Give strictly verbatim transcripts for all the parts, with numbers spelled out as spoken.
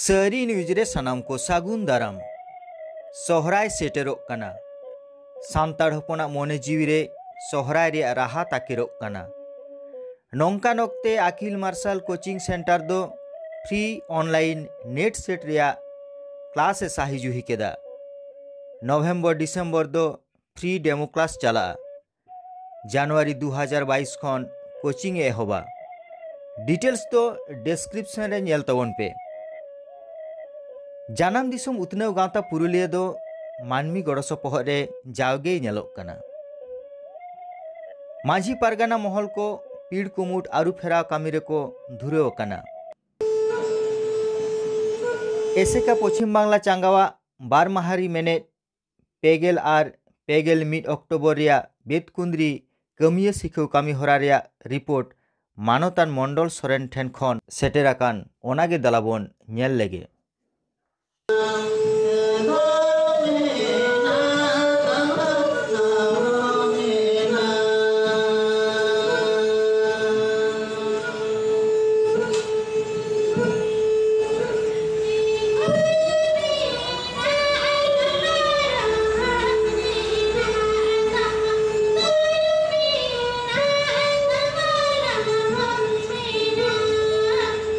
ᱥᱟᱹᱨᱤ ᱱᱤᱭᱩᱡᱽ ᱨᱮ ᱥᱟᱱᱟᱢ ᱠᱚ ᱥᱟᱹᱜᱩᱱ ᱫᱟᱨᱟᱢ᱾ ᱥᱚᱦᱨᱟᱭ ᱥᱮᱴᱮᱨᱚᱜ ᱠᱟᱱᱟ᱾ ᱥᱟᱱᱛᱟᱲ ᱦᱚᱯᱚᱱᱟᱜ ᱢᱚᱱᱮ ᱡᱤᱣᱤ ᱨᱮ ᱥᱚᱦᱨᱟᱭ ᱨᱮᱭᱟᱜ ᱨᱟᱦᱟ ᱛᱟᱠᱮᱨᱚᱜ ᱠᱟᱱᱟ᱾ ᱱᱚᱝᱠᱟᱱ ᱚᱠᱛᱮ ᱟᱹᱠᱤᱞ ᱢᱟᱨᱥᱟᱞ ᱠᱳᱪᱤᱝ ᱥᱮᱱᱴᱟᱨ ᱫᱚ ᱯᱷᱨᱤ ᱚᱱᱞᱟᱭᱤᱱ ᱱᱮᱴ ᱥᱮᱴ ᱨᱮᱭᱟᱜ ᱠᱞᱟᱥ ᱮ ᱥᱟᱹᱦᱤᱡᱩᱦᱤ ᱠᱮᱫᱟ᱾ ᱱᱚᱵᱷᱮᱢᱵᱚᱨ ᱰᱤᱥᱮᱢᱵᱚᱨ ᱫᱚ ᱯᱷᱨᱤ ᱰᱮᱢᱳ ᱠᱞᱟᱥ ᱪᱟᱞᱟᱜᱼᱟ᱾ ᱡᱟᱱᱩᱣᱟᱨᱤ ᱫᱩ ᱦᱟᱡᱟᱨ ᱵᱟᱭᱤᱥ ᱠᱷᱚᱱ ᱠᱳᱪᱤᱝ ᱮ ᱮᱦᱚᱵᱟ᱾ ᱰᱤᱴᱮᱞᱥ ᱫᱚ ᱰᱮᱥᱠᱨᱤᱯᱥᱚᱱ ᱨᱮ ᱧᱮᱞ ᱛᱟᱵᱚᱱ ᱯᱮ᱾ ᱡᱟᱱᱟᱢ ᱫᱤᱥᱚᱢ ᱩᱛᱱᱟᱹᱣ ᱜᱟᱶᱛᱟ ᱯᱩᱨᱩᱞᱤᱭᱟᱹ ᱫᱚ ᱢᱟᱹᱱᱢᱤ ᱜᱚᱲᱚ ᱥᱚᱯᱚᱦᱚᱫ ᱨᱮ ᱡᱟᱣᱜᱮᱭ ᱧᱮᱞᱚᱜ ᱠᱟᱱᱟ᱾ ᱢᱟᱹᱡᱷᱤ ᱯᱟᱨᱜᱟᱱᱟ ᱢᱚᱦᱚᱞ ᱠᱚ ᱯᱤᱲ ᱠᱩᱢᱩᱴ ᱟᱹᱨᱩ ᱯᱷᱮᱨᱟᱣ ᱠᱟᱹᱢᱤ ᱨᱮᱠᱚ ᱫᱷᱩᱨᱟᱹᱣ ᱟᱠᱟᱱᱟ᱾ ᱮᱥᱮᱠᱟ ᱯᱚᱪᱷᱤᱢ ᱵᱟᱝᱞᱟ ᱪᱟᱸᱜᱟᱣᱟᱜ ᱵᱟᱨ ᱢᱟᱦᱟᱨᱤ ᱢᱮᱱᱮᱫ ᱯᱮᱜᱮᱞ ᱟᱨ ᱯᱮᱜᱮᱞ ᱢᱤᱫ ᱚᱠᱴᱳᱵᱚᱨ ᱨᱮᱭᱟᱜ ᱵᱮᱛᱠᱩᱸᱫᱽᱨᱤ ᱠᱟᱹᱢᱤᱭᱟᱹ ᱥᱤᱠᱷᱟᱹᱣ ᱠᱟᱹᱢᱤ ᱦᱚᱨᱟ ᱨᱮᱭᱟᱜ ᱨᱤᱯᱳᱨᱴ ᱢᱟᱱᱚᱛᱟᱱ ᱢᱚᱱᱰᱚᱞ ᱥᱚᱨᱮᱱ ᱴᱷᱮᱱ ᱠᱷᱚᱱ ᱥᱮᱴᱮᱨ ᱟᱠᱟᱱ, ᱚᱱᱟ ᱜᱮ ᱫᱮᱞᱟ ᱵᱚᱱ ᱧᱮᱞ ᱞᱮᱜᱮ᱾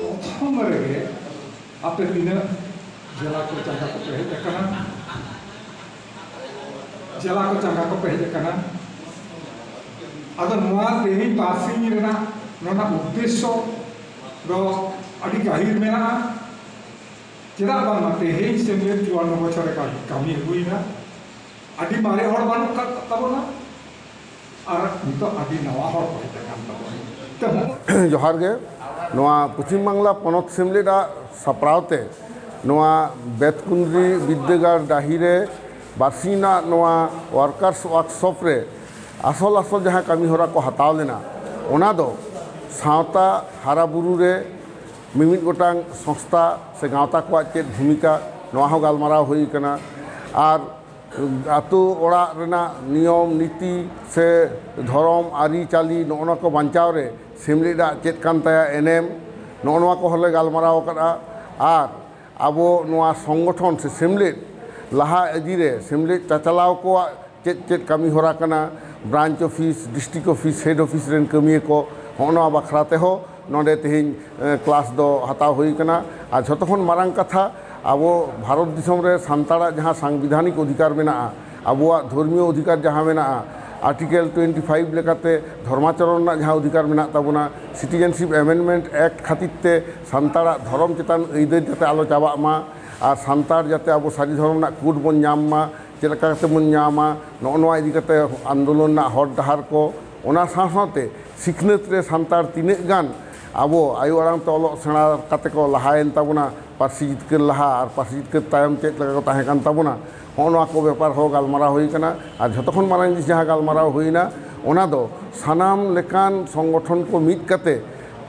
ᱯᱨᱚᱛᱷᱚᱢ ᱨᱮᱜᱮ ᱟᱯᱮ ᱛᱤᱱᱟᱹᱜ ᱡᱮᱞᱟ ᱠᱚ ᱪᱟᱸᱜᱟ ᱠᱚᱯᱮ ᱦᱮᱡ ᱟᱠᱟᱱᱟ, ᱡᱮᱞᱟ ᱠᱚ ᱪᱟᱸᱜᱟ ᱠᱚᱯᱮ ᱦᱮᱡ ᱟᱠᱟᱱᱟ᱾ ᱟᱫᱚ ᱱᱚᱣᱟ ᱛᱮᱦᱮᱧ ᱵᱟᱨᱥᱤᱧ ᱨᱮᱱᱟᱜ ᱱᱚᱣᱟ ᱩᱫᱽᱫᱮᱥᱥᱚ ᱫᱚ ᱟᱹᱰᱤ ᱜᱟᱹᱦᱤᱨ ᱢᱮᱱᱟᱜᱼᱟ᱾ ᱪᱮᱫᱟᱜ ᱵᱟᱝᱢᱟ ᱛᱮᱦᱮᱧ ᱥᱮᱢᱞᱮᱫ ᱪᱩᱣᱟᱱᱱᱚ ᱵᱚᱪᱷᱚᱨ ᱨᱮ ᱠᱟᱹᱢᱤ ᱦᱩᱭᱱᱟ, ᱟᱹᱰᱤ ᱢᱟᱨᱮ ᱦᱚᱲ ᱵᱟᱹᱱᱩᱜ ᱟᱠᱟᱫ ᱛᱟᱵᱚᱱᱟ, ᱟᱨ ᱱᱤᱛᱚᱜ ᱟᱹᱰᱤ ᱱᱟᱣᱟ ᱦᱚᱲ ᱠᱚ ᱦᱮᱡ ᱟᱠᱟᱱ ᱛᱟᱵᱚᱱᱟ᱾ ᱛᱮᱦᱚᱸ ᱡᱚᱦᱟᱨ ᱜᱮ᱾ ᱱᱚᱣᱟ ᱯᱚᱪᱷᱤᱢ ᱵᱟᱝᱞᱟ ᱯᱚᱱᱚᱛ ᱥᱮᱢᱞᱮᱫᱟᱜ ᱥᱟᱯᱲᱟᱣ ᱛᱮ ᱱᱚᱣᱟ ᱵᱮᱛᱠᱩᱸᱫᱽᱨᱤ ᱵᱤᱫᱽᱫᱟᱹᱜᱟᱲ ᱰᱟᱹᱦᱤ ᱨᱮ ᱵᱟᱨᱥᱤᱧ ᱨᱮᱱᱟᱜ ᱱᱚᱣᱟ ᱣᱟᱨᱠᱟᱨᱥ ᱣᱟᱨᱠᱥᱚᱯ ᱨᱮ ᱟᱥᱚᱞ ᱟᱥᱚᱞ ᱡᱟᱦᱟᱸ ᱠᱟᱹᱢᱤ ᱦᱚᱨᱟ ᱠᱚ ᱦᱟᱛᱟᱣ ᱞᱮᱱᱟ, ᱚᱱᱟ ᱫᱚ ᱥᱟᱶᱛᱟ ᱦᱟᱨᱟ ᱵᱩᱨᱩ ᱨᱮ ᱢᱤᱢᱤᱫ ᱜᱚᱴᱟᱝ ᱥᱚᱝᱥᱛᱷᱟ ᱥᱮ ᱜᱟᱶᱛᱟ ᱠᱚᱣᱟᱜ ᱪᱮᱫ ᱵᱷᱩᱢᱤᱠᱟ, ᱱᱚᱣᱟ ᱦᱚᱸ ᱜᱟᱞᱢᱟᱨᱟᱣ ᱦᱩᱭ ᱟᱠᱟᱱᱟ᱾ ᱟᱨ ᱟᱹᱛᱩ ᱚᱲᱟᱜ ᱨᱮᱱᱟᱜ ᱱᱤᱭᱚᱢ ᱱᱤᱛᱤ ᱥᱮ ᱫᱷᱚᱨᱚᱢ ᱟᱹᱨᱤᱪᱟᱹᱞᱤ, ᱱᱚᱜᱼᱚ ᱱᱚᱣᱟ ᱠᱚ ᱵᱟᱧᱪᱟᱣ ᱨᱮ ᱥᱮᱢᱞᱮᱫᱟᱜ ᱪᱮᱫ ᱠᱟᱱ ᱛᱟᱭᱟ ᱮᱱᱮᱢ, ᱱᱚᱜᱼᱚ ᱱᱚᱣᱟ ᱠᱚᱦᱚᱸ ᱞᱮ ᱜᱟᱞᱢᱟᱨᱟᱣ ᱟᱠᱟᱫᱼᱟ᱾ ᱟᱨ ᱟᱵᱚ ᱱᱚᱣᱟ ᱥᱚᱝᱜᱚᱴᱷᱚᱱ ᱥᱮ ᱥᱮᱢᱞᱮᱫ ᱞᱟᱦᱟ ᱤᱫᱤ ᱨᱮ ᱥᱮᱢᱞᱮᱫ ᱪᱟᱪᱟᱞᱟᱣ ᱠᱚᱣᱟᱜ ᱪᱮᱫ ᱪᱮᱫ ᱠᱟᱹᱢᱤ ᱦᱚᱨᱟ ᱠᱟᱱᱟ, branch office, district office, head office ᱨᱮᱱ ᱠᱟᱹᱢᱤᱭᱟᱹ ᱠᱚ, ᱦᱚᱸᱜᱼᱚ ᱱᱚᱣᱟ ᱵᱟᱠᱷᱨᱟ ᱛᱮᱦᱚᱸ ᱱᱚᱰᱮ ᱛᱮᱦᱮᱧ ᱮ, ᱠᱞᱟᱥ ᱫᱚ ᱦᱟᱛᱟᱣ ᱦᱩᱭ ᱠᱟᱱᱟ᱾ ᱟᱨ ᱡᱷᱚᱛᱚ ᱠᱷᱚᱱ ᱢᱟᱨᱟᱝ ᱠᱟᱛᱷᱟ, ᱟᱵᱚ ᱵᱷᱟᱨᱚᱛ ᱫᱤᱥᱚᱢ ᱨᱮ ᱥᱟᱱᱛᱟᱲᱟᱜ ᱡᱟᱦᱟᱸ ᱥᱟᱝᱵᱤᱫᱷᱟᱱᱤᱠ ᱚᱫᱷᱤᱠᱟᱨ ᱢᱮᱱᱟᱜᱼᱟ, ᱟᱵᱚᱣᱟᱜ ᱫᱷᱚᱨᱢᱤᱭᱚ ᱚᱫᱷᱤᱠᱟᱨ ᱡᱟᱦᱟᱸ ᱢᱮᱱᱟᱜᱼᱟ, ᱟᱨᱴᱤᱠᱮᱞ ᱴᱩᱭᱮᱱᱴᱤ ᱯᱷᱟᱭᱤᱵᱷ ᱞᱮᱠᱟᱛᱮ ᱫᱷᱚᱨᱢᱟᱪᱚᱨᱚᱱ ᱨᱮᱱᱟᱜ ᱡᱟᱦᱟᱸ ᱚᱫᱷᱤᱠᱟᱨ ᱢᱮᱱᱟᱜ ᱛᱟᱵᱚᱱᱟ, ᱥᱤᱴᱤᱡᱮᱱᱥᱤᱯ ᱮᱢᱮᱱᱰᱢᱮᱱᱴ ᱮᱠᱴ ᱠᱷᱟᱹᱛᱤᱨ ᱛᱮ ᱥᱟᱱᱛᱟᱲᱟᱜ ᱫᱷᱚᱨᱚᱢ ᱪᱮᱛᱟᱱ ᱟᱹᱭᱫᱟᱹᱨ ᱡᱟᱛᱮ ᱟᱞᱚ ᱪᱟᱵᱟᱜ ᱢᱟ, ᱟᱨ ᱥᱟᱱᱛᱟᱲ ᱡᱟᱛᱮ ᱟᱵᱚ ᱥᱟᱹᱨᱤ ᱫᱷᱚᱨᱚᱢ ᱨᱮᱱᱟᱜ ᱠᱳᱰ ᱵᱚᱱ ᱧᱟᱢ ᱢᱟ, ᱪᱮᱫ ᱞᱮᱠᱟ ᱠᱟᱛᱮ ᱵᱚᱱ ᱧᱟᱢᱟ, ᱱᱚᱜᱼᱚ ᱱᱚᱣᱟ ᱤᱫᱤ ᱠᱟᱛᱮ ᱟᱱᱫᱳᱞᱚᱱ ᱨᱮᱱᱟᱜ ᱦᱚᱨ ᱰᱟᱦᱟᱨ ᱠᱚ, ᱚᱱᱟ ᱥᱟᱶ ᱥᱟᱶᱛᱮ ᱥᱤᱠᱷᱱᱟᱹᱛ ᱨᱮ ᱥᱟᱱᱛᱟᱲ ᱛᱤᱱᱟᱹᱜ ᱜᱟᱱ ᱟᱵᱚ ᱟᱭᱳ ᱟᱲᱟᱝ ᱛᱮ ᱚᱞᱚᱜ ᱥᱮᱬᱟ ᱠᱟᱛᱮ ᱠᱚ ᱞᱟᱦᱟᱭᱮᱱ ᱛᱟᱵᱚᱱᱟ, ᱯᱟᱹᱨᱥᱤ ᱡᱤᱛᱠᱟᱹᱨ ᱞᱟᱦᱟ ᱟᱨ ᱯᱟᱹᱨᱥᱤ ᱡᱤᱛᱠᱟᱹᱨ ᱛᱟᱭᱚᱢ ᱪᱮᱫ ᱞᱮᱠᱟ ᱠᱚ ᱛᱟᱦᱮᱸ ᱠᱟᱱ ᱛᱟᱵᱚᱱᱟ, ᱦᱚᱸᱜᱼᱚ ᱱᱚᱣᱟ ᱠᱚ ᱵᱮᱯᱟᱨ ᱦᱚᱸ ᱜᱟᱞᱢᱟᱨᱟᱣ ᱦᱩᱭ ᱠᱟᱱᱟ᱾ ᱟᱨ ᱡᱷᱚᱛᱚ ᱠᱷᱚᱱ ᱢᱟᱨᱟᱝ ᱡᱤᱱᱤᱥ ᱡᱟᱦᱟᱸ ᱜᱟᱞᱢᱟᱨᱟᱣ ᱦᱩᱭᱱᱟ, ᱚᱱᱟ ᱫᱚ ᱥᱟᱱᱟᱢ ᱞᱮᱠᱟᱱ ᱥᱚᱝᱜᱚᱴᱷᱚᱱ ᱠᱚ ᱢᱤᱫ ᱠᱟᱛᱮ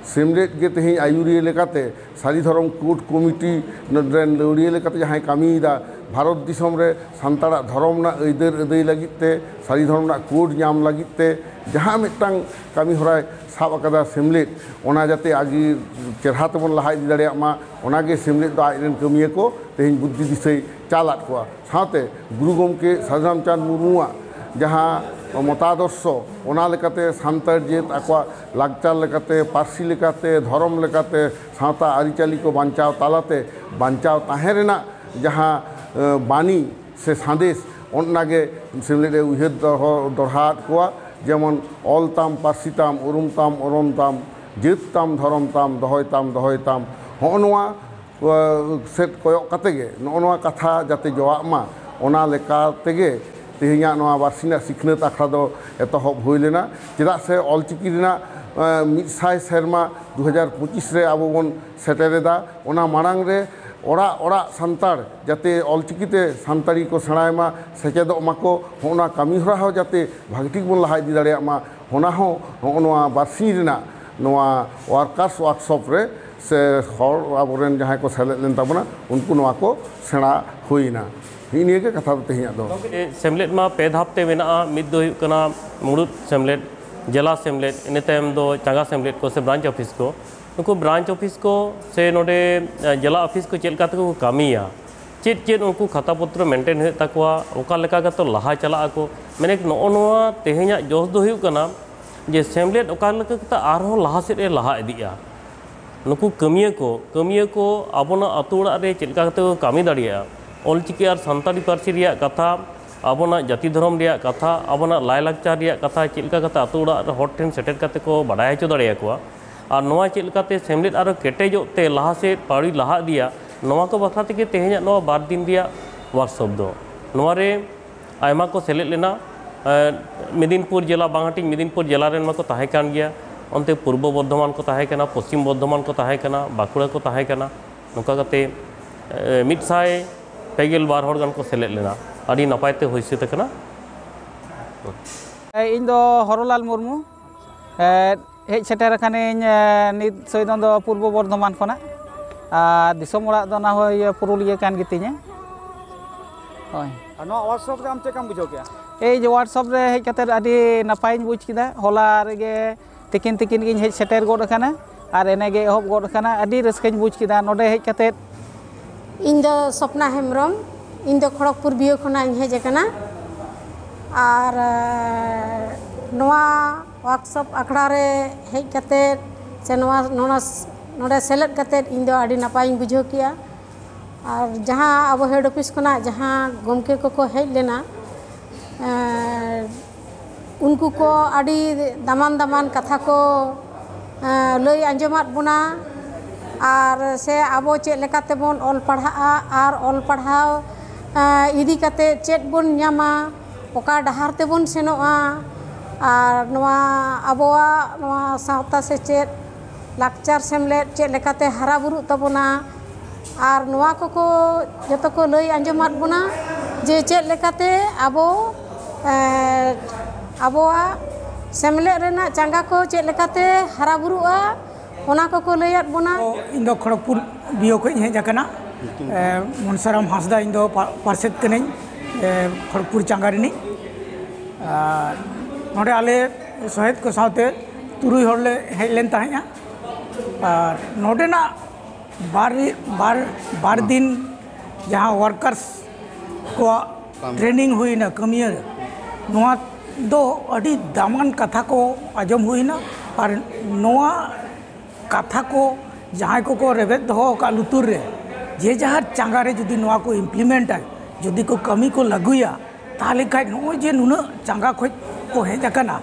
ᱥᱮᱢᱞᱮᱫ ᱜᱮ ᱛᱮᱦᱮᱧ ᱟᱹᱭᱩᱨᱤᱭᱟᱹ ᱞᱮᱠᱟᱛᱮ ᱥᱟᱹᱨᱤ ᱫᱷᱚᱨᱚᱢ ᱠᱳᱰ ᱠᱚᱢᱤᱴᱤ ᱨᱮᱱ ᱞᱟᱹᱣᱲᱤᱭᱟᱹ ᱞᱮᱠᱟᱛᱮ ᱡᱟᱦᱟᱸᱭ ᱠᱟᱹᱢᱤᱭᱮᱫᱟ, ᱵᱷᱟᱨᱚᱛ ᱫᱤᱥᱚᱢ ᱨᱮ ᱥᱟᱱᱛᱟᱲᱟᱜ ᱫᱷᱚᱨᱚᱢ ᱨᱮᱱᱟᱜ ᱟᱹᱭᱫᱟᱹᱨ ᱟᱹᱫᱟᱹᱭ ᱞᱟᱹᱜᱤᱫ ᱛᱮ, ᱥᱟᱹᱨᱤ ᱫᱷᱚᱨᱚᱢ ᱨᱮᱱᱟᱜ ᱠᱳᱰ ᱧᱟᱢ ᱞᱟᱹᱜᱤᱫ ᱛᱮ ᱡᱟᱦᱟᱸ ᱢᱤᱫᱴᱟᱝ ᱠᱟᱹᱢᱤ ᱦᱚᱨᱟᱭ ᱥᱟᱵ ᱟᱠᱟᱫᱟ ᱥᱮᱢᱞᱮᱫ, ᱚᱱᱟ ᱡᱟᱛᱮ ᱟᱹᱰᱤ ᱪᱮᱨᱦᱟ ᱛᱮᱵᱚᱱ ᱞᱟᱦᱟ ᱤᱫᱤ ᱫᱟᱲᱮᱭᱟᱜ ᱢᱟ, ᱚᱱᱟᱜᱮ ᱥᱮᱢᱞᱮᱫ ᱫᱚ ᱟᱡ ᱨᱮᱱ ᱠᱟᱹᱢᱤᱭᱟᱹ ᱠᱚ ᱛᱮᱦᱮᱧ ᱵᱩᱫᱽᱫᱷᱤ ᱫᱤᱥᱟᱹᱭ ᱪᱟᱞ ᱟᱫ ᱠᱚᱣᱟ᱾ ᱥᱟᱶᱛᱮ ᱜᱩᱨᱩ ᱜᱚᱢᱠᱮ ᱥᱟᱹᱫᱷᱩ ᱨᱟᱢᱪᱟᱸᱫᱽ ᱢᱩᱨᱢᱩᱣᱟᱜ ᱡᱟᱦᱟᱸ ᱢᱚᱛᱟᱫᱚᱨᱥᱚ, ᱚᱱᱟ ᱞᱮᱠᱟᱛᱮ ᱥᱟᱱᱛᱟᱲ ᱡᱟᱹᱛ ᱟᱠᱚᱣᱟᱜ ᱞᱟᱠᱪᱟᱨ ᱞᱮᱠᱟᱛᱮ, ᱯᱟᱹᱨᱥᱤ ᱞᱮᱠᱟᱛᱮ, ᱫᱷᱚᱨᱚᱢ ᱞᱮᱠᱟᱛᱮ, ᱥᱟᱶᱛᱟ ᱟᱹᱨᱤᱪᱟᱹᱞᱤ ᱠᱚ ᱵᱟᱧᱪᱟᱣ ᱛᱟᱞᱟᱛᱮ ᱵᱟᱧᱪᱟᱣ ᱛᱟᱦᱮᱸ ᱨᱮᱱᱟᱜ ᱡᱟᱦᱟᱸ, ᱮ, ᱵᱟণᱤ ᱥᱮ ᱥᱟᱸᱫᱮᱥ, ᱚᱱᱟᱜᱮ ᱥᱮᱢᱞᱮᱫ ᱮ ᱩᱭᱦᱟᱹᱨ ᱫᱚᱦᱚ ᱫᱚᱦᱲᱟ ᱟᱫ ᱠᱚᱣᱟ᱾ ᱡᱮᱢᱚᱱ ᱚᱞ ᱛᱟᱢ, ᱯᱟᱹᱨᱥᱤ ᱛᱟᱢ, ᱩᱨᱩᱢ ᱛᱟᱢ, ᱚᱨᱚᱱ ᱛᱟᱢ, ᱡᱟᱹᱛ ᱛᱟᱢ, ᱫᱷᱚᱨᱚᱢ ᱛᱟᱢ, ᱫᱚᱦᱚᱭ ᱛᱟᱢ, ᱫᱚᱦᱚᱭ ᱛᱟᱢ, ᱦᱚᱸᱜᱼᱚ ᱱᱚᱣᱟ ᱥᱮᱫ ᱠᱚᱭᱚᱜ ᱠᱟᱛᱮ ᱜᱮ ᱱᱚᱜᱼᱚ ᱱᱚᱣᱟ ᱠᱟᱛᱷᱟ ᱡᱟᱛᱮ ᱡᱚᱣᱟᱜ ᱢᱟ, ᱚᱱᱟ ᱞᱮᱠᱟ ᱛᱮᱜᱮ ᱛᱮᱦᱮᱧᱟᱜ ᱱᱚᱣᱟ ᱵᱟᱨᱥᱤᱧ ᱨᱮᱱᱟᱜ ᱥᱤᱠᱷᱱᱟᱹᱛ ᱟᱠᱷᱲᱟ ᱫᱚ ᱮᱛᱚᱦᱚᱵ ᱦᱩᱭ ᱞᱮᱱᱟ᱾ ᱪᱮᱫᱟᱜ ᱥᱮ ᱚᱞᱪᱤᱠᱤ ᱨᱮᱱᱟᱜ, ᱮᱸ, ᱢᱤᱫ ᱥᱟᱭ ᱥᱮᱨᱢᱟ ᱫᱩ ᱦᱟᱡᱟᱨ ᱯᱚᱸᱪᱤᱥ ᱨᱮ ᱟᱵᱚ ᱵᱚᱱ ᱥᱮᱴᱮᱨ ᱮᱫᱟ᱾ ᱚᱱᱟ ᱢᱟᱲᱟᱝ ᱨᱮ ᱚᱲᱟᱜ ᱚᱲᱟᱜ ᱥᱟᱱᱛᱟᱲ ᱡᱟᱛᱮ ᱚᱞᱪᱤᱠᱤ ᱛᱮ ᱥᱟᱱᱛᱟᱲᱤ ᱠᱚ ᱥᱮᱬᱟᱭ ᱢᱟ, ᱥᱮᱪᱮᱫᱚᱜ ᱢᱟᱠᱚ, ᱦᱚᱸᱜᱼᱚ ᱱᱟ ᱠᱟᱹᱢᱤ ᱦᱚᱨᱟ ᱦᱚᱸ ᱡᱟᱛᱮ ᱵᱷᱟᱹᱜᱤ ᱴᱷᱤᱠ ᱵᱚᱱ ᱞᱟᱦᱟ ᱤᱫᱤ ᱫᱟᱲᱮᱭᱟᱜ ᱢᱟ, ᱚᱱᱟ ᱦᱚᱸ ᱱᱚᱜᱼᱚ ᱱᱚᱣᱟ ᱵᱟᱨᱥᱤᱧ ᱨᱮᱱᱟᱜ ᱱᱚᱣᱟ ᱣᱟᱨᱠᱟᱨᱥ ᱣᱟᱨᱠᱥᱚᱯ ᱨᱮ ᱥᱮ ᱦᱚᱲ ᱟᱵᱚᱨᱮᱱ ᱡᱟᱦᱟᱸᱭ ᱠᱚ ᱥᱮᱞᱮᱫ ᱞᱮᱱ ᱛᱟᱵᱚᱱᱟ, ᱩᱱᱠᱩ ᱱᱚᱣᱟ ᱠᱚ ᱥᱮᱬᱟ ᱦᱩᱭᱱᱟ᱾ ᱱᱤᱭᱟᱹ ᱜᱮ ᱠᱟᱛᱷᱟ ᱫᱚ ᱛᱮᱦᱮᱧᱟᱜ ᱫᱚ᱾ ᱜᱚᱢᱠᱮ, ᱥᱮᱢᱞᱮᱫ ᱢᱟ ᱯᱮ ᱫᱷᱟᱯ ᱛᱮ ᱢᱮᱱᱟᱜᱼᱟ᱾ ᱢᱤᱫ ᱫᱚ ᱦᱩᱭᱩᱜ ᱠᱟᱱᱟ ᱢᱩᱲᱩᱫ ᱥᱮᱢᱞᱮᱫ, ᱡᱮᱞᱟ ᱥᱮᱢᱞᱮᱫ, ᱤᱱᱟᱹ ᱛᱟᱭᱚᱢ ᱫᱚ ᱪᱟᱸᱜᱟ ᱥᱮᱢᱞᱮᱫ ᱠᱚ ᱥᱮ ᱵᱨᱟᱧᱪ ᱚᱯᱷᱤᱥ ᱠᱚ᱾ ᱱᱩᱠᱩ ᱵᱨᱟᱧᱪ ᱚᱯᱷᱤᱥ ᱠᱚ ᱥᱮ ᱱᱚᱰᱮ ᱡᱮᱞᱟ ᱚᱯᱷᱤᱥ ᱠᱚ ᱪᱮᱫ ᱞᱮᱠᱟ ᱛᱮᱠᱚ ᱠᱟᱹᱢᱤᱭᱟ, ᱪᱮᱫ ᱪᱮᱫ ᱩᱱᱠᱩ ᱠᱷᱟᱛᱟ ᱯᱚᱛᱨᱚ ᱢᱮᱱᱴᱮᱱ ᱦᱩᱭᱩᱜ ᱛᱟᱠᱚᱣᱟ, ᱚᱠᱟ ᱞᱮᱠᱟ ᱠᱟᱛᱮ ᱞᱟᱦᱟ ᱪᱟᱞᱟᱜ ᱟᱠᱚ, ᱢᱟᱱᱮ ᱱᱚᱜᱼᱚ ᱱᱚᱣᱟ ᱛᱮᱦᱮᱧᱟᱜ ᱡᱚᱥ ᱫᱚ ᱦᱩᱭᱩᱜ ᱠᱟᱱᱟ ᱡᱮ ᱥᱮᱢᱞᱮᱫ ᱚᱠᱟ ᱞᱮᱠᱟ ᱠᱟᱛᱮ ᱟᱨᱦᱚᱸ ᱞᱟᱦᱟ ᱥᱮᱫ ᱮ ᱞᱟᱦᱟ ᱤᱫᱤᱜᱼᱟ᱾ ᱱᱩᱠᱩ ᱠᱟᱹᱢᱤᱭᱟᱹ ᱠᱚ, ᱠᱟᱹᱢᱤᱭᱟᱹ ᱠᱚ ᱟᱵᱚᱱᱟᱜ ᱟᱹᱛᱩ ᱚᱲᱟᱜ ᱨᱮ ᱪᱮᱫ ᱞᱮᱠᱟ ᱠᱟᱛᱮ ᱠᱚ ᱠᱟᱹᱢᱤ ᱫᱟᱲᱮᱭᱟᱜᱼᱟ, ᱚᱞᱪᱤᱠᱤ ᱟᱨ ᱥᱟᱱᱛᱟᱲᱤ ᱯᱟᱹᱨᱥᱤ ᱨᱮᱭᱟᱜ ᱠᱟᱛᱷᱟ, ᱟᱵᱚᱱᱟᱜ ᱡᱟᱹᱛᱤ ᱫᱷᱚᱨᱚᱢ ᱨᱮᱭᱟᱜ ᱠᱟᱛᱷᱟ, ᱟᱵᱚᱱᱟᱜ ᱞᱟᱭᱼᱞᱟᱠᱪᱟᱨ ᱨᱮᱭᱟᱜ ᱠᱟᱛᱷᱟ ᱪᱮᱫ ᱞᱮᱠᱟ ᱠᱟᱛᱮ ᱟᱹᱛᱩ ᱚᱲᱟᱜ ᱨᱮ ᱦᱚᱲ ᱴᱷᱮᱱ ᱥᱮᱴᱮᱨ ᱠᱟᱛᱮ ᱠᱚ ᱵᱟᱰᱟᱭ ᱦᱚᱪᱚ ᱫᱟᱲᱮᱭᱟᱠᱚᱣᱟ, ᱟᱨ ᱱᱚᱣᱟ ᱪᱮᱫ ᱞᱮᱠᱟᱛᱮ ᱥᱮᱢᱞᱮᱫ ᱟᱨᱚ ᱠᱮᱴᱮᱡᱚᱜ ᱛᱮ ᱞᱟᱦᱟ ᱥᱮᱫ ᱯᱟᱹᱣᱲᱤ ᱞᱟᱦᱟ ᱤᱫᱤᱭᱟ, ᱱᱚᱣᱟ ᱠᱚ ᱵᱟᱠᱷᱨᱟ ᱛᱮᱜᱮ ᱛᱮᱦᱮᱧᱟᱜ ᱱᱚᱣᱟ ᱵᱟᱨ ᱫᱤᱱ ᱨᱮᱭᱟᱜ ᱣᱟᱨᱠᱥᱚᱯ ᱫᱚ᱾ ᱱᱚᱣᱟ ᱨᱮ ᱟᱭᱢᱟ ᱠᱚ ᱥᱮᱞᱮᱫ ᱞᱮᱱᱟ᱾ ᱮᱸ, ᱢᱮᱫᱤᱱᱯᱩᱨ ᱡᱮᱞᱟ, ᱵᱟᱝ ᱦᱟᱹᱴᱤᱧ ᱢᱮᱫᱤᱱᱯᱩᱨ ᱡᱮᱞᱟ ᱨᱮᱱ ᱢᱟᱠᱚ ᱛᱟᱦᱮᱸ ᱠᱟᱱ ᱜᱮᱭᱟ, ᱚᱱᱛᱮ ᱯᱩᱨᱵᱚ ᱵᱚᱨᱫᱷᱚᱢᱟᱱ ᱠᱚ ᱛᱟᱦᱮᱸ ᱠᱟᱱᱟ, ᱯᱚᱥᱪᱤᱢ ᱵᱚᱨᱫᱷᱚᱢᱟᱱ ᱠᱚ ᱛᱟᱦᱮᱸ ᱠᱟᱱᱟ, ᱵᱟᱸᱠᱩᱲᱟ ᱠᱚ ᱛᱟᱦᱮᱸ ᱠᱟᱱᱟ᱾ ᱱᱚᱝᱠᱟ ᱠᱟᱛᱮ, ᱮᱸ, ᱢᱤᱫ ᱥᱟᱭ ᱯᱮ ᱜᱮᱞ ᱵᱟᱨ ᱦᱚᱲ ᱜᱟᱱ ᱠᱚ ᱥᱮᱞᱮᱫ ᱞᱮᱱᱟ᱾ ᱟᱹᱰᱤ ᱱᱟᱯᱟᱭ ᱛᱮ ᱦᱩᱭ ᱥᱟᱹᱛ ᱟᱠᱟᱱᱟ᱾ ᱤᱧ ᱫᱚ ᱦᱚᱨᱚᱞᱟᱞ ᱢᱩᱨᱢᱩ᱾ ᱮ, ᱦᱮᱡ ᱥᱮᱴᱮᱨ ᱟᱠᱟᱱᱟᱹᱧ, ᱮ, ᱱᱤᱛ ᱥᱚᱭᱫᱚᱱ ᱫᱚ ᱯᱩᱨᱵᱚ ᱵᱚᱨᱫᱷᱚᱢᱟᱱ ᱠᱷᱚᱱᱟᱜ᱾ ᱟᱨ ᱫᱤᱥᱚᱢ ᱚᱲᱟᱜ ᱫᱚ ᱚᱱᱟ ᱦᱳᱭ ᱯᱩᱨᱩᱞᱤᱭᱟᱹ ᱠᱟᱱ ᱜᱮᱛᱤᱧᱟ᱾ ᱦᱳᱭ᱾ ᱟᱨ ᱱᱚᱣᱟ ᱣᱟᱨᱠᱥᱚᱯ ᱨᱮ ᱟᱢ ᱪᱮᱫ ᱞᱮᱠᱟᱢ ᱵᱩᱡᱷᱟᱹᱣ ᱠᱮᱫᱟ? ᱮᱭ ᱡᱮ ᱣᱟᱨᱠᱥᱚᱯ ᱨᱮ ᱦᱮᱡ ᱠᱟᱛᱮ ᱟᱹᱰᱤ ᱱᱟᱯᱟᱭᱤᱧ ᱵᱩᱡᱽ ᱠᱮᱫᱟ᱾ ᱦᱚᱞᱟ ᱨᱮᱜᱮ ᱛᱤᱠᱤᱱ ᱛᱤᱠᱤᱱ ᱜᱤᱧ ᱦᱮᱡ ᱥᱮᱴᱮᱨ ᱜᱚᱫ ᱟᱠᱟᱱᱟ ᱟᱨ ᱮᱱᱮ ᱜᱮ ᱮᱦᱚᱵ ᱜᱚᱫ ᱟᱠᱟᱱᱟ᱾ ᱟᱹᱰᱤ ᱨᱟᱹᱥᱠᱟᱹᱧ ᱵᱩᱡᱽ ᱠᱮᱫᱟ ᱱᱚᱰᱮ ᱦᱮᱡ ᱠᱟᱛᱮ᱾ ᱤᱧ ᱫᱚ ᱥᱚᱯᱱᱟ ᱦᱮᱢᱵᱨᱚᱢ, ᱤᱧ ᱫᱚ ᱠᱷᱚᱲᱚᱜᱽᱯᱩᱨ ᱵᱤᱭᱟᱹ ᱠᱷᱚᱱᱟᱜ ᱤᱧ ᱦᱮᱡ ᱟᱠᱟᱱᱟ᱾ ᱟᱨ ᱱᱚᱣᱟ ᱣᱟᱨᱠᱥᱚᱯ ᱟᱠᱷᱲᱟ ᱨᱮ ᱦᱮᱡ ᱠᱟᱛᱮ ᱥᱮ ᱱᱚᱣᱟ ᱱᱚᱣᱟ ᱱᱚᱰᱮ ᱥᱮᱞᱮᱫ ᱠᱟᱛᱮ ᱤᱧ ᱫᱚ ᱟᱹᱰᱤ ᱱᱟᱯᱟᱭᱤᱧ ᱵᱩᱡᱷᱟᱹᱣ ᱠᱮᱜᱼᱟ᱾ ᱟᱨ ᱡᱟᱦᱟᱸ ᱟᱵᱚ ᱦᱮᱰ ᱚᱯᱷᱤᱥ ᱠᱷᱚᱱᱟᱜ ᱡᱟᱦᱟᱸ ᱜᱚᱢᱠᱮ ᱠᱚᱠᱚ ᱦᱮᱡ ᱞᱮᱱᱟ, ᱮᱸ, ᱩᱱᱠᱩ ᱠᱚ ᱟᱹᱰᱤ ᱫᱟᱢᱟᱱ ᱫᱟᱢᱟᱱ ᱠᱟᱛᱷᱟ ᱠᱚ, ᱮᱸ, ᱞᱟᱹᱭ ᱟᱸᱡᱚᱢᱟᱫ ᱵᱚᱱᱟ᱾ ᱟᱨ ᱥᱮ ᱟᱵᱚ ᱪᱮᱫ ᱞᱮᱠᱟ ᱛᱮᱵᱚᱱ ᱚᱞ ᱯᱟᱲᱦᱟᱜᱼᱟ ᱟᱨ ᱚᱞ ᱯᱟᱲᱦᱟᱣ, ᱮᱸ, ᱤᱫᱤ ᱠᱟᱛᱮ ᱪᱮᱫ ᱵᱚᱱ ᱧᱟᱢᱟ, ᱚᱠᱟ ᱰᱟᱦᱟᱨ ᱛᱮᱵᱚᱱ ᱥᱮᱱᱚᱜᱼᱟ, ᱟᱨ ᱱᱚᱣᱟ ᱟᱵᱚᱣᱟᱜ ᱱᱚᱣᱟ ᱥᱟᱶᱛᱟ ᱥᱮᱪᱮᱫ ᱞᱟᱠᱪᱟᱨ ᱥᱮᱢᱞᱮᱫ ᱪᱮᱫ ᱞᱮᱠᱟᱛᱮ ᱦᱟᱨᱟ ᱵᱩᱨᱩᱜ ᱛᱟᱵᱚᱱᱟ, ᱟᱨ ᱱᱚᱣᱟ ᱠᱚᱠᱚ ᱡᱚᱛᱚ ᱠᱚ ᱞᱟᱹᱭ ᱟᱸᱡᱚᱢᱟᱫ ᱵᱚᱱᱟ ᱡᱮ ᱪᱮᱫ ᱞᱮᱠᱟᱛᱮ ᱟᱵᱚ, ᱮᱸ, ᱟᱵᱚᱣᱟᱜ ᱥᱮᱢᱞᱮᱫ ᱨᱮᱱᱟᱜ ᱪᱟᱸᱜᱟ ᱠᱚ ᱪᱮᱫ ᱞᱮᱠᱟᱛᱮ ᱦᱟᱨᱟ ᱵᱩᱨᱩᱜᱼᱟ, ᱚᱱᱟ ᱠᱚᱠᱚ ᱞᱟᱹᱭᱟᱫ ᱵᱚᱱᱟ᱾ ᱤᱧ ᱫᱚ ᱠᱷᱚᱲᱚᱜᱽᱯᱩᱨ ᱵᱤᱭᱳ ᱠᱷᱚᱱ ᱤᱧ ᱦᱮᱡ ᱟᱠᱟᱱᱟ᱾ ᱮ, ᱢᱚᱱᱥᱟᱨᱟᱢ ᱦᱟᱸᱥᱫᱟ ᱤᱧ ᱫᱚ ᱯᱟ- ᱯᱟᱨᱥᱮᱛ ᱠᱟᱹᱱᱟᱹᱧ, ᱮ, ᱠᱷᱚᱲᱚᱜᱽᱯᱩᱨ ᱪᱟᱸᱜᱟ ᱨᱤᱱᱤᱡ᱾ ᱟᱨ ᱱᱚᱰᱮ ᱟᱞᱮ ᱥᱚᱦᱮᱫ ᱠᱚ ᱥᱟᱶᱛᱮ ᱛᱩᱨᱩᱭ ᱦᱚᱲ ᱞᱮ ᱦᱮᱡ ᱞᱮᱱ ᱛᱟᱦᱮᱸᱫᱼᱟ᱾ ᱟᱨ ᱱᱚᱰᱮᱱᱟᱜ ᱵᱟᱨ ᱵᱟᱨ ᱵᱟᱨ ᱫᱤᱱ ᱡᱟᱦᱟᱸ ᱣᱟᱨᱠᱟᱨᱥ ᱠᱚᱣᱟᱜ ᱴᱨᱮᱱᱤᱝ ᱦᱩᱭᱱᱟ ᱠᱟᱹᱢᱤᱭᱟᱹ, ᱱᱚᱣᱟ ᱫᱚ ᱟᱹᱰᱤ ᱫᱟᱢᱟᱱ ᱠᱟᱛᱷᱟ ᱠᱚ ᱟᱸᱡᱚᱢ ᱦᱩᱭᱱᱟ᱾ ᱟᱨ ᱱᱚᱣᱟ ᱠᱟᱛᱷᱟ ᱠᱚ ᱡᱟᱦᱟᱸᱭ ᱠᱚᱠᱚ ᱨᱮᱵᱮᱫ ᱫᱚᱦᱚ ᱟᱠᱟᱫ ᱞᱩᱛᱩᱨ ᱨᱮ, ᱡᱮ ᱡᱟᱦᱟᱨ ᱪᱟᱸᱜᱟ ᱨᱮ ᱡᱩᱫᱤ ᱱᱚᱣᱟ ᱠᱚ ᱤᱢᱯᱞᱤᱢᱮᱱᱴᱟ, ᱡᱩᱫᱤ ᱠᱚ ᱠᱟᱹᱢᱤ ᱠᱚ ᱞᱟᱹᱜᱩᱭᱟ, ᱛᱟᱦᱚᱞᱮ ᱠᱷᱟᱡ ᱱᱚᱜᱼᱚᱭ ᱡᱮ ᱱᱩᱱᱟᱹᱜ ᱪᱟᱸᱜᱟ ᱠᱷᱚᱡ ᱠᱚ ᱦᱮᱡ ᱟᱠᱟᱱᱟ,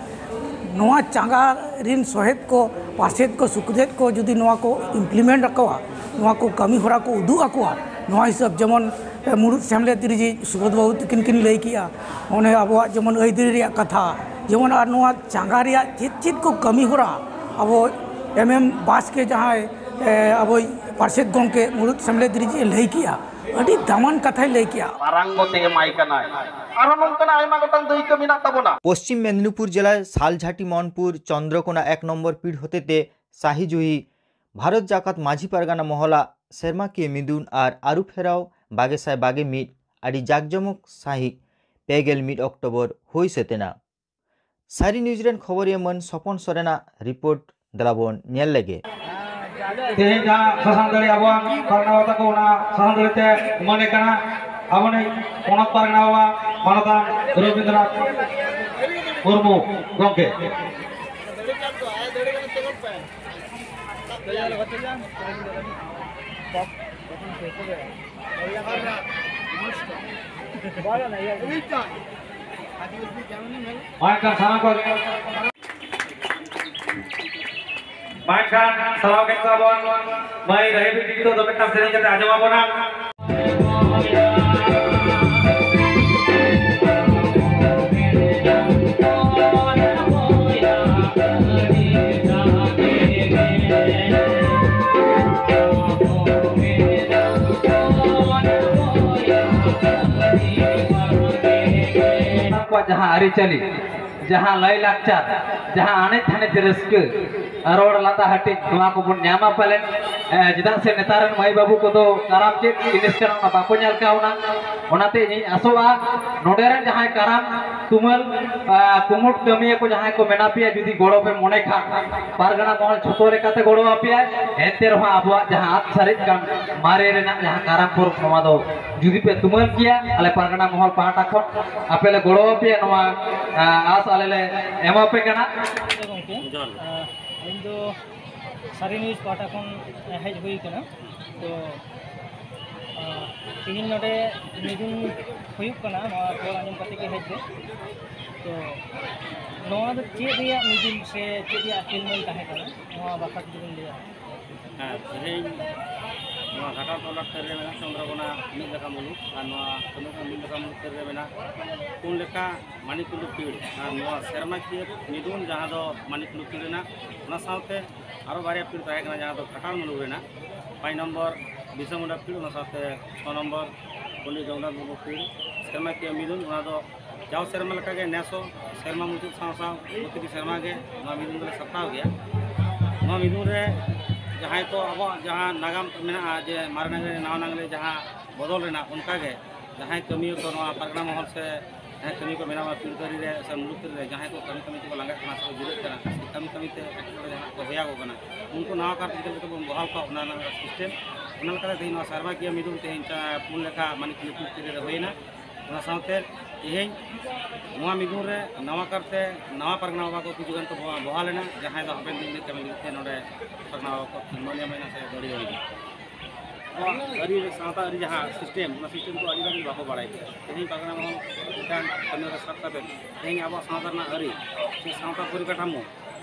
ᱱᱚᱣᱟ ᱪᱟᱸᱜᱟ ᱨᱤᱱ ᱥᱚᱦᱮᱫ ᱠᱚ, ᱯᱟᱨᱥᱮᱫ ᱠᱚ, ᱥᱩᱠᱫᱮᱫ ᱠᱚ ᱡᱩᱫᱤ ᱱᱚᱣᱟ ᱠᱚ ᱤᱢᱯᱞᱤᱢᱮᱱᱴ ᱟᱠᱚᱣᱟ, ᱱᱚᱣᱟ ᱠᱚ ᱠᱟᱹᱢᱤ ᱦᱚᱨᱟ ᱠᱚ ᱩᱫᱩᱜ ᱟᱠᱚᱣᱟ, ᱱᱚᱣᱟ ᱦᱤᱥᱟᱹᱵ ᱡᱮᱢᱚᱱ, ᱮ, ᱢᱩᱲᱩᱫ ᱥᱮᱢᱞᱮᱫ ᱨᱤᱡᱤᱡ ᱥᱩᱵᱳᱫᱷ ᱵᱟᱹᱵᱩ ᱛᱤᱠᱤᱱ ᱠᱤᱱ ᱞᱟᱹᱭ ᱠᱮᱜᱼᱟ, ᱚᱱᱮ ᱟᱵᱚᱣᱟᱜ ᱡᱮᱢᱚᱱ ᱟᱹᱭᱫᱟᱹᱨᱤ ᱨᱮᱭᱟᱜ ᱠᱟᱛᱷᱟ, ᱡᱮᱢᱚᱱ ᱟᱨ ᱱᱚᱣᱟ ᱪᱟᱸᱜᱟ ᱨᱮᱭᱟᱜ ᱪᱮᱫ ᱪᱮᱫ ᱠᱚ ᱠᱟᱹᱢᱤ ᱦᱚᱨᱟ ᱟᱵᱚ ᱮᱢ ᱮᱢ ᱵᱟᱥᱠᱮ ᱡᱟᱦᱟᱸᱭ, ᱮ, ᱟᱵᱚᱭ ᱯᱟᱨᱥᱮᱫ ᱜᱚᱢᱠᱮ ᱢᱩᱲᱩᱫ ᱥᱮᱢᱞᱮᱫ ᱨᱤᱡᱤᱡ ᱮ ᱞᱟᱹᱭ ᱠᱮᱜᱼᱟ, ᱟᱹᱰᱤ ᱫᱟᱢᱟᱱ ᱠᱟᱛᱷᱟᱭ ᱞᱟᱹᱭ ᱠᱮᱜᱼᱟ᱾ ᱢᱟᱨᱟᱝ ᱜᱚᱛᱮ ᱮᱢᱟᱭ ᱠᱟᱱᱟᱭ᱾ ᱟᱨᱦᱚᱸ ᱱᱚᱝᱠᱟᱱᱟᱜ ᱟᱭᱢᱟ ᱜᱚᱴᱟᱝ ᱫᱟᱹᱭᱠᱟᱹ ᱢᱮᱱᱟᱜ ᱛᱟᱵᱚᱱᱟ᱾ ᱯᱚᱥᱪᱤᱢ ᱢᱮᱫᱤᱱᱤᱯᱩᱨ ᱡᱮᱞᱟᱭ ᱥᱟᱞᱡᱷᱟᱴᱤ ᱢᱚᱱᱯᱩᱨ ᱪᱚᱱᱫᱨᱚᱠᱳᱱᱟ ᱮᱠ ᱱᱚᱢᱵᱚᱨ ᱯᱤᱲ ᱦᱚᱛᱮᱛᱮ ᱥᱟᱹᱦᱤ ᱡᱩᱦᱤ ᱵᱷᱟᱨᱚᱛ ᱡᱟᱠᱟᱛ ᱢᱟᱹᱡᱷᱤ ᱯᱟᱨᱜᱟᱱᱟ ᱢᱚᱦᱚᱞᱟᱜ ᱥᱮᱨᱢᱟᱠᱤᱭᱟᱹ ᱢᱤᱫᱩᱱ ᱟᱨ ᱟᱹᱨᱩ ᱯᱷᱮᱨᱟᱣ ᱵᱟᱜᱮ ᱥᱟᱭ ᱵᱟᱜᱮ ᱢᱤᱫ ᱟᱹᱰᱤ ᱡᱟᱠᱡᱚᱢᱚᱠ ᱥᱟᱹᱦᱤᱡ ᱯᱮ ᱜᱮᱞ ᱢᱤᱫ ᱚᱠᱴᱳᱵᱚᱨ ᱦᱩᱭ ᱥᱟᱹᱛ ᱮᱱᱟ᱾ ᱥᱟᱹᱨᱤ ᱱᱤᱭᱩᱡᱽ ᱨᱮᱱ ᱠᱷᱚᱵᱚᱨᱤᱭᱟᱹ ᱢᱟᱹᱱ ᱥᱚᱯᱚᱱ ᱥᱚᱨᱮᱱᱟᱜ ᱨᱤᱯᱳᱨᱴ ᱫᱮᱞᱟ ᱵᱚᱱ ᱧᱮᱞ ᱞᱮᱜᱮ᱾ ᱛᱮᱦᱮᱧ ᱡᱟᱦᱟᱸ ᱥᱟᱥᱟᱱ ᱫᱟᱲᱮ ᱟᱵᱚᱣᱟᱜ ᱯᱟᱨᱜᱟᱱᱟ ᱛᱟᱠᱚ ᱚᱱᱟ ᱥᱟᱥᱟᱱ ᱫᱟᱲᱮ ᱛᱮ ᱮᱢᱟᱱᱮ ᱠᱟᱱᱟ ᱟᱵᱚ ᱱᱤᱡ ᱯᱚᱱᱚᱛ ᱯᱟᱨᱜᱟᱱᱟ ᱵᱟᱵᱟ ᱢᱟᱱᱚᱛᱟᱱ ᱨᱚᱵᱤᱱᱫᱨᱚᱱᱟᱛᱷ ᱢᱩᱨᱢᱩ ᱜᱚᱢᱠᱮ᱾ ᱢᱟ ᱮᱱᱠᱷᱟᱱ ᱥᱟᱱᱟᱢ ᱠᱚ, ᱢᱟ ᱮᱱᱠᱷᱟᱱ ᱥᱟᱨᱦᱟᱣ ᱠᱮᱫ ᱠᱚᱣᱟ ᱵᱚᱱ ᱢᱟᱹᱭ ᱨᱟᱦᱤ ᱵᱤᱴᱤ ᱱᱤᱛᱚᱜ ᱫᱚ ᱢᱤᱫᱴᱟᱝ ᱥᱮᱨᱮᱧ ᱠᱟᱛᱮ ᱟᱸᱡᱚᱢ ᱟᱵᱚᱱᱟ᱾ ᱟᱠᱚᱣᱟᱜ ᱡᱟᱦᱟᱸ ᱟᱹᱨᱤᱪᱟᱹᱞᱤ, ᱡᱟᱦᱟᱸ ᱞᱟᱭᱼᱞᱟᱠᱪᱟᱨ, ᱡᱟᱦᱟᱸ ᱟᱱᱮᱡ ᱫᱷᱟᱱᱮᱡ ᱨᱟᱹᱥᱠᱟᱹ, ᱨᱚᱲ ᱞᱟᱸᱫᱟ ᱦᱟᱹᱴᱤᱧ, ᱱᱚᱣᱟ ᱠᱚᱵᱚᱱ ᱧᱟᱢᱟ ᱯᱟᱞᱮᱱ᱾ ᱦᱮᱸ, ᱪᱮᱫᱟᱜ ᱥᱮ ᱱᱮᱛᱟᱨ ᱨᱮᱱ ᱢᱟᱹᱭ ᱵᱟᱹᱵᱩ ᱠᱚᱫᱚ ᱠᱟᱨᱟᱢ ᱪᱮᱫ ᱡᱤᱱᱤᱥ ᱠᱟᱱᱟ ᱚᱱᱟ ᱵᱟᱠᱚ ᱧᱮᱞ ᱠᱟᱣᱱᱟ᱾ ᱚᱱᱟᱛᱮ ᱤᱧᱤᱧ ᱟᱥᱚᱜᱼᱟ, ᱱᱚᱰᱮ ᱨᱮᱱ ᱡᱟᱦᱟᱸᱭ ᱠᱟᱨᱟᱢ ᱛᱩᱢᱟᱹᱞ, ᱟᱨ ᱠᱩᱢᱩᱴ ᱠᱟᱹᱢᱤᱭᱟᱹ ᱠᱚ ᱡᱟᱦᱟᱸᱭ ᱠᱚ ᱢᱮᱱᱟᱜ ᱯᱮᱭᱟ, ᱡᱩᱫᱤ ᱜᱚᱲᱚ ᱯᱮ ᱢᱚᱱᱮ ᱠᱷᱟᱱ, ᱯᱟᱨᱜᱟᱱᱟ ᱢᱚᱦᱚᱞ ᱡᱷᱚᱛᱚ ᱞᱮᱠᱟᱛᱮ ᱜᱚᱲᱚ ᱟᱯᱮᱭᱟᱭ᱾ ᱮᱱᱛᱮ ᱨᱮᱦᱚᱸ ᱟᱵᱚᱣᱟᱜ ᱡᱟᱦᱟᱸ ᱟᱫ ᱥᱟᱨᱮᱡ ᱠᱟᱱ ᱢᱟᱨᱮ ᱨᱮᱱᱟᱜ ᱡᱟᱦᱟᱸ ᱠᱟᱨᱟᱢ ᱯᱚᱨᱚᱵᱽ, ᱱᱚᱣᱟ ᱫᱚ ᱡᱩᱫᱤ ᱯᱮ ᱛᱩᱢᱟᱹᱞ ᱠᱮᱭᱟ, ᱟᱞᱮ ᱯᱟᱨᱜᱟᱱᱟ ᱢᱚᱦᱚᱞ ᱯᱟᱦᱴᱟ ᱠᱷᱚᱱ ᱟᱯᱮ ᱞᱮ ᱜᱚᱲᱚ ᱟᱯᱮᱭᱟ, ᱱᱚᱣᱟ, ᱟᱸ, ᱟᱸᱥ ᱟᱞᱮ ᱞᱮ ᱮᱢᱟ ᱯᱮ ᱠᱟᱱᱟ᱾ ᱜᱚᱢᱠᱮ, ᱡᱚᱦᱟᱨ ᱜᱮ᱾ ᱟᱸ, ᱤᱧ ᱫᱚ ᱥᱟᱹᱨᱤ ᱱᱤᱭᱩᱡᱽ ᱯᱟᱦᱴᱟ ᱠᱷᱚᱱ ᱦᱮᱡ ᱦᱩᱭ ᱠᱟᱱᱟ᱾ ᱛᱚ, ᱟᱸ, ᱛᱮᱦᱮᱧ ᱱᱚᱰᱮ ᱢᱤᱫᱩᱱ ᱦᱩᱭᱩᱜ ᱠᱟᱱᱟ, ᱱᱚᱣᱟ ᱠᱷᱚᱵᱚᱨ ᱟᱸᱡᱚᱢ ᱠᱟᱛᱮ ᱜᱮ ᱦᱮᱡ ᱫᱚ᱾ ᱛᱚ, ᱱᱚᱣᱟ ᱫᱚ ᱪᱮᱫ ᱨᱮᱭᱟᱜ ᱢᱤᱫᱩᱱ ᱥᱮ ᱪᱮᱫ ᱨᱮᱭᱟᱜ ᱟᱯᱮᱞ ᱢᱮᱞ ᱛᱟᱦᱮᱸ ᱠᱟᱱᱟ, ᱱᱚᱣᱟ ᱵᱟᱠᱷᱨᱟ ᱡᱩᱫᱤ ᱵᱤᱱ ᱞᱟᱹᱭᱟ? ᱦᱮᱸ, ᱛᱮᱦᱮᱧ ᱱᱚᱣᱟ ᱜᱷᱟᱴᱟᱞ ᱛᱚᱞᱟ ᱴᱷᱟᱹᱨ ᱨᱮ ᱢᱮᱱᱟᱜ ᱪᱚᱱᱫᱨᱚᱠᱳᱱᱟ ᱢᱤᱫ ᱞᱮᱠᱟ ᱢᱩᱞᱩᱠ, ᱟᱨ ᱱᱚᱣᱟ ᱪᱚᱱᱫᱨᱚᱠᱳᱱᱟ ᱢᱤᱫ ᱞᱮᱠᱟ ᱢᱩᱞᱩᱠ ᱨᱮ ᱢᱮᱱᱟᱜ ᱯᱩᱱ ᱞᱮᱠᱟ ᱢᱟᱹᱱᱤᱠ ᱠᱩᱱᱰᱩ ᱯᱤᱲ, ᱟᱨ ᱱᱚᱣᱟ ᱥᱮᱨᱢᱟᱠᱤᱭᱟᱹ ᱢᱤᱫᱩᱱ ᱡᱟᱦᱟᱸ ᱫᱚ ᱢᱟᱹᱱᱤᱠ ᱠᱩᱱᱰᱩ ᱯᱤᱲ ᱨᱮᱱᱟᱜ, ᱚᱱᱟ ᱥᱟᱶᱛᱮ ᱟᱨᱚ ᱵᱟᱨᱭᱟ ᱯᱤᱲ ᱛᱟᱦᱮᱸ ᱠᱟᱱᱟ ᱡᱟᱦᱟᱸ ᱫᱚ ᱜᱷᱟᱴᱟᱞ ᱢᱩᱞᱩᱠ ᱨᱮᱱᱟᱜ ᱯᱟᱸᱪ ᱱᱚᱢᱵᱚᱨ ᱵᱤᱨᱥᱟ ᱢᱩᱱᱰᱟ ᱯᱤᱲ, ᱚᱱᱟ ᱥᱟᱶᱛᱮ ᱪᱷᱚ ᱱᱚᱢᱵᱚᱨ ᱯᱚᱱᱰᱤᱛ ᱡᱚᱜᱚᱱᱱᱟᱛᱷ ᱢᱩᱨᱢᱩ ᱯᱤᱲ ᱥᱮᱨᱢᱟᱠᱤᱭᱟᱹ ᱢᱤᱫᱩᱱ, ᱚᱱᱟ ᱫᱚ ᱡᱟᱣ ᱥᱮᱨᱢᱟ ᱞᱮᱠᱟᱜᱮ ᱱᱮᱥ ᱦᱚᱸ ᱥᱮᱨᱢᱟ ᱢᱩᱪᱟᱹᱫ ᱥᱟᱶ ᱥᱟᱶ ᱯᱨᱚᱛᱤᱴᱤ ᱥᱮᱨᱢᱟ ᱜᱮ ᱱᱚᱣᱟ ᱢᱤᱫᱩᱱ ᱫᱚᱞᱮ ᱥᱟᱯᱲᱟᱣ ᱜᱮᱭᱟ᱾ ᱱᱚᱣᱟ ᱢᱤᱫᱩᱱ ᱨᱮ ᱡᱟᱦᱟᱸᱭ ᱠᱚ ᱟᱵᱚᱣᱟᱜ ᱡᱟᱦᱟᱸ ᱱᱟᱜᱟᱢ ᱢᱮᱱᱟᱜᱼᱟ, ᱡᱮ ᱢᱟᱨᱮ ᱱᱟᱜᱟᱢ ᱨᱮ ᱱᱟᱣᱟ ᱱᱟᱜᱟᱢ ᱨᱮ ᱡᱟᱦᱟᱸ ᱵᱚᱫᱚᱞ ᱨᱮᱱᱟᱜ, ᱚᱱᱠᱟᱜᱮ ᱡᱟᱦᱟᱸᱭ ᱠᱟᱹᱢᱤᱭᱟᱹ ᱠᱚ ᱱᱚᱣᱟ ᱯᱟᱨᱜᱟᱱᱟ ᱢᱚᱦᱚᱞ ᱥᱮ ᱡᱟᱦᱟᱸᱭ ᱠᱟᱹᱢᱤ ᱠᱚ ᱢᱮᱱᱟᱜᱼᱟ ᱯᱤᱲ ᱛᱟᱹᱨᱤ ᱨᱮ ᱥᱮ ᱢᱩᱞᱩᱠ ᱛᱟᱹᱨᱤ ᱨᱮ, ᱡᱟᱦᱟᱸᱭ ᱠᱚ ᱠᱟᱹᱢᱤ ᱠᱟᱹᱢᱤ ᱛᱮᱠᱚ ᱞᱟᱸᱜᱟᱜ ᱠᱟᱱᱟ ᱥᱮ ᱠᱚ ᱡᱤᱨᱟᱹᱜ ᱠᱟᱱᱟ, ᱥᱮ ᱠᱟᱹᱢᱤ ᱠᱟᱹᱢᱤ ᱛᱮ ᱮᱴᱠᱮᱴᱚᱬᱮ ᱡᱟᱦᱟᱸ ᱠᱚ ᱦᱩᱭ ᱟᱠᱚ ᱠᱟᱱᱟ, ᱩᱱᱠᱩ ᱱᱟᱣᱟ ᱠᱟᱨ ᱪᱤᱠᱟᱹ ᱞᱮᱠᱟ ᱵᱚᱱ ᱵᱚᱦᱟᱞ ᱠᱚᱣᱟ, ᱚᱱᱟ ᱨᱮᱱᱟᱜ ᱥᱤᱥᱴᱮᱢ᱾ ᱚᱱᱟ ᱞᱮᱠᱟᱛᱮ ᱛᱮᱦᱮᱧ ᱱᱚᱣᱟ ᱥᱮᱨᱢᱟᱠᱤᱭᱟᱹ ᱢᱤᱫᱩᱱ ᱛᱮᱦᱮᱧ ᱪᱟ-, ᱯᱩᱱ ᱞᱮᱠᱟ ᱢᱟᱹᱱᱤᱠ ᱯᱤᱲ ᱛᱟᱹᱨᱤ ᱨᱮ ᱦᱩᱭᱮᱱᱟ᱾ ᱚᱱᱟ ᱥᱟᱶᱛᱮ ᱛᱮᱦᱮᱧ ᱱᱚᱣᱟ ᱢᱤᱫᱩᱱ ᱨᱮ ᱱᱟᱣᱟ ᱠᱟᱨᱛᱮ ᱱᱟᱣᱟ ᱯᱟᱨᱜᱟᱱᱟ ᱵᱟᱵᱟ ᱠᱚ ᱠᱤᱪᱷᱩ ᱜᱟᱱ ᱠᱚ ᱵᱚᱦᱟ-, ᱵᱚᱦᱟᱞ ᱮᱱᱟ, ᱡᱟᱦᱟᱸᱭ ᱫᱚ ᱦᱟᱯᱮᱱ ᱫᱤᱱ ᱨᱮ ᱠᱟᱹᱢᱤ ᱞᱟᱹᱜᱤᱫ ᱛᱮ ᱱᱚᱰᱮ ᱯᱟᱨᱜᱟᱱᱟ ᱵᱟᱵᱟ ᱠᱚ ᱢᱟᱹᱱᱤᱭᱟᱹ ᱢᱮᱱᱟ ᱥᱮ ᱫᱟᱲᱮᱭᱟᱜᱼᱟ᱾ ᱟᱵᱚᱣᱟᱜ ᱟᱹᱨᱤ ᱨᱮ, ᱥᱟᱶᱛᱟ ᱟᱹᱨᱤ ᱡᱟᱦᱟᱸ ᱥᱤᱥᱴᱮᱢ, ᱚᱱᱟ ᱥᱤᱥᱴᱮᱢ ᱠᱚ ᱟᱹᱰᱤ ᱜᱟᱱ ᱜᱮ ᱵᱟᱠᱚ ᱵᱟᱲᱟᱭ ᱜᱮᱭᱟ᱾ ᱛᱮᱦᱮᱧ ᱯᱟᱨᱜᱟᱱᱟ ᱢᱚᱦᱚᱞ ᱢᱤᱫᱴᱟᱝ ᱠᱟᱹᱢᱤ ᱨᱮ ᱥᱟᱵ ᱠᱟᱛᱮ ᱛᱮᱦᱮᱧ ᱟᱵᱚᱣᱟᱜ ᱥᱟᱶᱛᱟ ᱨᱮᱱᱟᱜ ᱟᱹᱨᱤ ᱥᱮ ᱥᱟᱶᱛᱟ ᱯᱚᱨᱤᱠᱟᱴᱷᱟᱢᱳ,